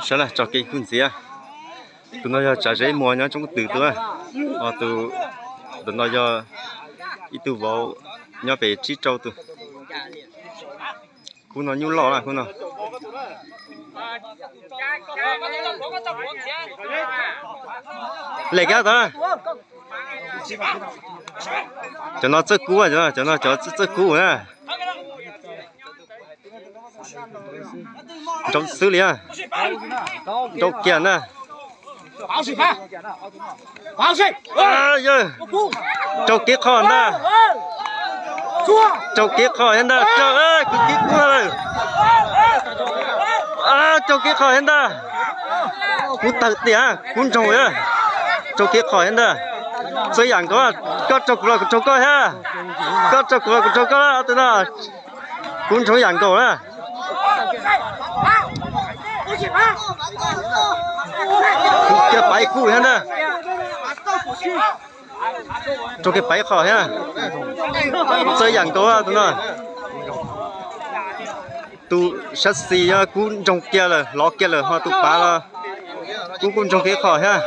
Saib na, tso kev kuj ntxiv. Tus no yog Tsav Zeb Muas nyob Tsoob Twm tus. Ho tus, tus no yog ib tug vauv nyob pem Tsib Rau tus. Kub no nyuj loj na kub no. Lem kiag tod. Cov no txawj kub, cov no cov txawj kub na. Nrau xwb li, nrau kiag na. Raug kev qho ntag. Raug kev qho thiab ntag, raug kev qho lawm. Raug kev qho thiab ntag. Kub tawg tiag, kub ntsoog. Raug kev qho thiab ntag. Txawj yam nkaus, koj raug kuv los kuv raug koj thiab. Koj raug kuv los kuv raug koj, tus no. Kub ntsoog yam nkaus na. Kiag paiv kub thiab ntag. Raug kev paiv qho thiab. Txawj yam nkaus tus no. Tus sab xis kub ntsoog kiag lawm, lov kiag lawm, ho tus pav los kub kuj ntsoog kev qho thiab.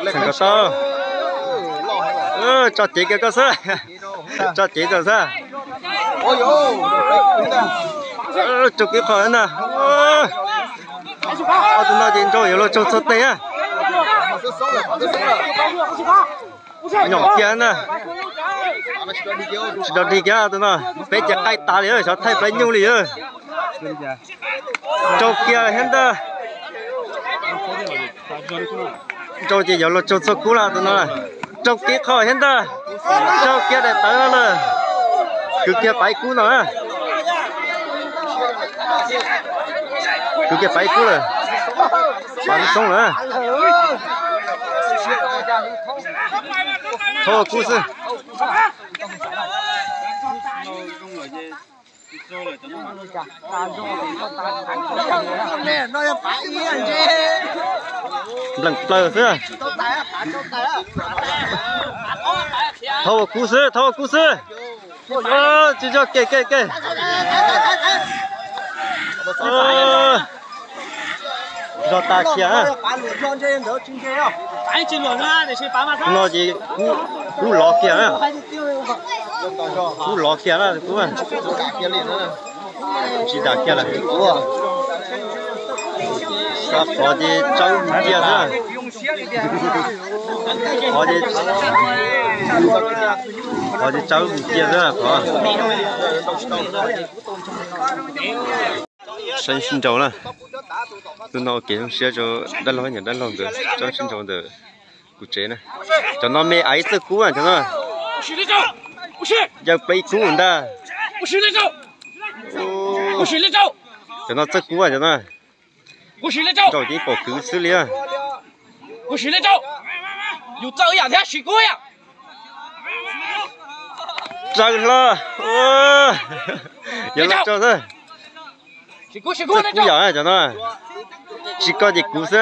Txheem ko taub, tso cev kiag koj xwb, tso cev tau xwb. Raug kev qho na. Ob tug no ces nrau yuav luag tsaug txog teg na. Nyom kiag na. Tsis tau dig kiag tus no, peb ces qaij tas li, xyov thaij plab nyuj li. Raug kiag thiab ntag. Nrau ces yuav luag tsaug txog kub lawm tus no. Raug kev qho thiab ntag. Raug kiag daim tawv no lawm. Kwv kiag paiv kub no na. Kwv kiag paiv kub lawm. Paiv kub xoob lawm. Thaub kub xwb. Npleem plaws xwb. Thaub kub xwb, thaub kub xwb. Tsis tso, kev kev kev. Zog tas khiav. No ces kub lov kiag na. Kub lov kiag na, kub tsis dam kiag lawm. Qhov ces tsawb mus cia xwb. Qhov ces, qhov ces tsawb mus cia xwb qhov. Saib sib nraus na. Tus no ua kev zoo siab rau dab laug, niam dab laug nkawd tsob sib nraus ntawm kuv tsev na. Cov no me aiv txawj kub cov no. Yawg pleb kub ntag. Cov no txawj kub cov no. Nraus ces pom kwv xwb li. Raws hlo. Yog loj tso xwb. Txawj kub yam cov no. Tsis koj ces kuv xwb.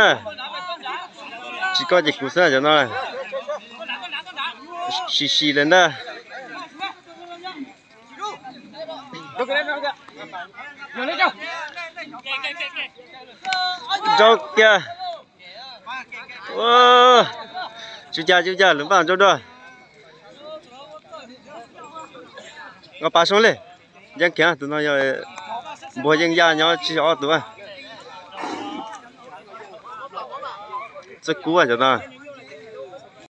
Tsis koj ces kuv xwb cov no. Sim sim lawm ntag. Nrau kiag. Tsuj ca tsuj ca lwm npaj nrau dua. Nqa pas soo li. Yeej khiav, tus no yog npuag yeej yaj nyob tsis ob tus. Txawj kub cov no.